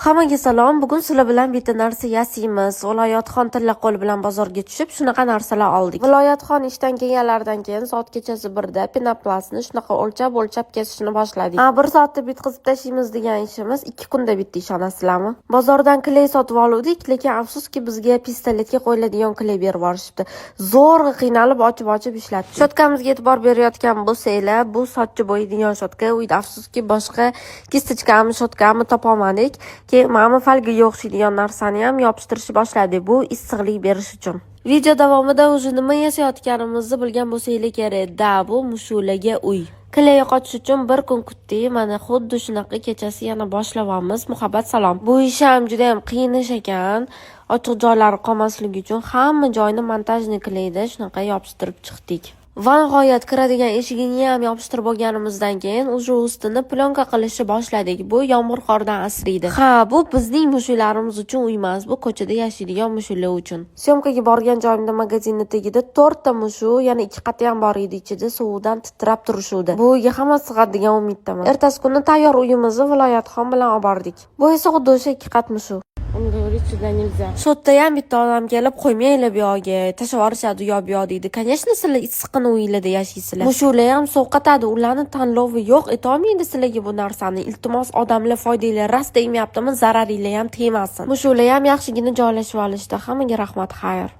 Hammaga salom. Bugun sizlar bilan bitta narsa yasaymiz. Viloyatxon tilla qo'l bilan bozorga tushib, shunaqa narsalar oldik. Viloyatxon ishdan kelganlaridan keyin soat kechasi 1da penoplastni shunaqa o'lchab-o'lchab kesishni boshladik. Ha, bir soatda bitkazib tashlaymiz degan ishimiz 2 kunda bitdi, ishonasizlarmi? Bozordan клей sotib oluvdik, lekin afsuski, bizga pistoletga qo'yiladigan клей berib yuborishibdi. Zo'rg'a qiynalib ochib-ochib ishlatdik. Щётка mizga e'tibor berayotgan bo'lsanglar, bu sochni bo'yaydigan щётка. Uyda, afsuski, boshqa кисточка mi, щётка mi topolmadik. Keyin mana bu folgaga o'xshaydigan narsani ham yopishtirishni boshladik. Bu issiqlik berish uchun. Video davomida уже nima yasayotganimizni bilgan bo'lsanglar kerak. Da, bu mushulaga uy. Клей qotish uchun bir kun kutdik. Mana, xuddi shunaqa kechasi yana boshlayapmiz. Muhabbat, salom. Bu ish ham juda ham qiyin ish ekan. Ochiq joylari qolmasligi uchun hamma joyni монтажный клей da shunaqa yopishtirib chiqdik. Va nihoyat kiradigan eshigini ham yopishtirib bo'lganimizdan keyin уже ustini plyonka qilishni boshladik. Bu yomg'ir qordan asraydi. Ha, bu bizning mushuklarimiz uchun uy emas, bu ko'chada yashaydigan mushuklar uchun. Съёмка ga borgan joyimda magazinni tagida to'rtta mushuk, yana ikki qati ham bor edi ichida, sovuqdan titrab turishuvdi. Bu uyga hammasi sig'adi degan umiddaman. Ertasi kuni tayyor uyimizni Viloyatxon bilan olib bordik. Bu esa xuddi o'sha ikki qat mushuk. Он говорит, сюда нельзя. Shu yerda ham bitta odam kelib, "Qo'ymanglar bu yoqga, tashlab yuborishadi u yoq bu yoq", deydi. Конечно, sizlar issiqqina uylarda yashaysizlar. Mushuklar ham sovqotadi, ularni tanlovi yo'q, aytolmaydi sizlarga bu narsani. Iltimos, odamlar, foydanglar rost tegmayaptimi, zararinglar ham tegmasin. Mushuklar ham yaxshigina joylashib olishdi. Hammaga rahmat, xayr.